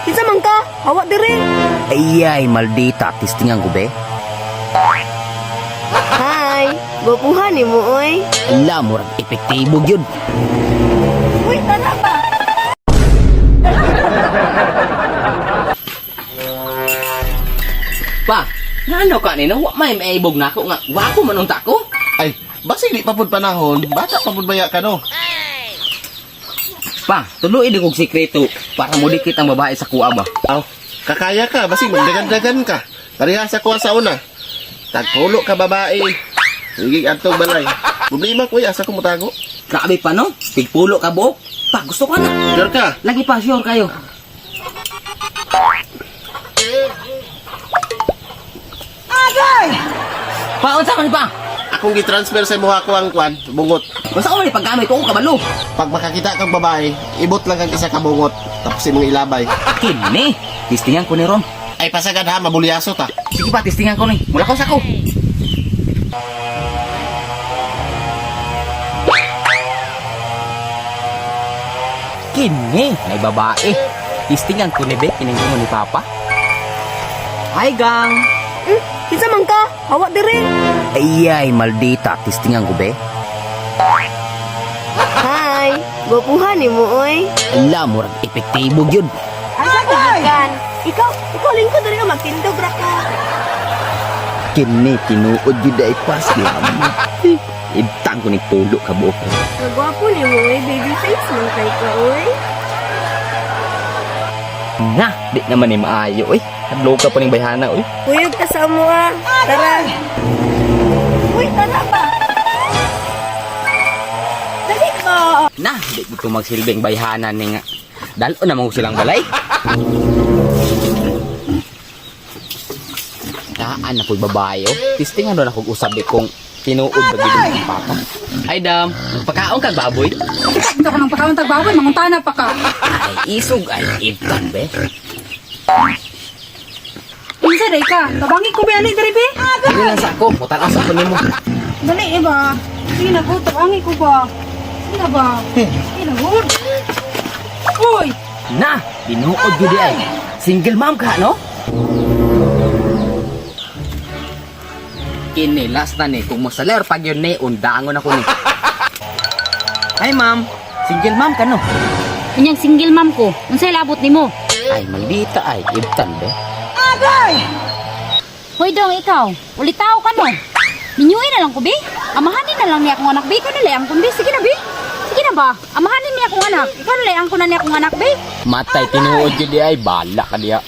Kinsa man ka? Hawa dire. Ayay, maldita. Tistingan ko, be. Hi, gwapuhan nimo oy. Ala, murag epektibo gyud. Uy, tara ba? Pa, ngano ka nino? Wa may maibog nako nga. Wa ko man unta ko. Ay, basi di pa pud panahon, bata pa pud baya ka no. Pa, tuloy din kog sikreto para mo dikit ang babae sa kuha ba. Aw, kakaya ka, basi magdagan-dagan ka. Pareha sa kuha sa una. Tagpulo ka babae. Sige, antong balay. Problema ko, asa ko mutago. Grabe pa no? Tigpulo ka buok. Pa, gusto ka na. Sure ka? Lagi pa, sure kayo. Agay! Pa, unsa man pa? Akong gitransfer sa imuha ko ang kwan, bungot. Unsa ko man paggamit ko kabalo. Pag makakita kang babae, ibot lang kang isa ka bungot, tapos imong ilabay. Kini, tistingan ko ni Ron. Ay, pasagad ha, mabulyaso ta. Sige pa, tistingan ko ni. Mula ko sa ko. Kini, may babae. Tistingan ko ni Be, kining ko ni Papa. Hi, gang. Kinsa man ka? Hawa dire. Ayay, maldita. Tistingan ko, be. Hi, gwapuhan nimo oy. Ala, murag epektibo gyud. Asa ka gikan? Ikaw lingkod diri ka magtindog ra ka. Kini, tinuod gyud ay pas. Lama. Ibtang ko ni pulo ka buok. Gwapo nimo oy, baby face man kay ka oy. Na, di naman ni maayo, oy. Hadlo ka pa ning bayhana, oy. Kuyog ta sa amo ah. Tara. Uy, tara ba? Dali ba? Na, di ko magsilbing bayhana ni nga. Dalo na mo silang balay. Daan ako'y babae, oh. Tistingan doon ako usab eh, kung tinuod ba gid ang papa. Ay, dam, magpakaon kag baboy. Ito ka ng pagkaon tagbaboy, manguntana pa ka. Ay, isog ay ibtan be. Unsa day ka? Tabangi ko ba ani diri be? Dili lang sa ako, mutan sa ako nimo. Dali eh ba? Sige na ko, tabangi ko ba? Sige na ba? Sige na gud. Uy, Na, tinuod gyud di ay. Single mom ka, no? Kini last na ni kung mosaler pag yun ni undangon ako ni. Hi ma'am, single mom ka no? Unyang single mom ko. Unsay labot nimo? Ay, maldita ay, ibtan be. Hoy dong ikaw, ulitaw ka no. Minyuin na lang ko bi. Amahanin na lang niya akong anak bi. Ikaw na lang ang bi. Sige na bi. Sige na ba? Amahanin niya akong anak. Ikaw na lang ang kunan niya akong anak bi. Matay tinuod gyud di ay, bala ka diya.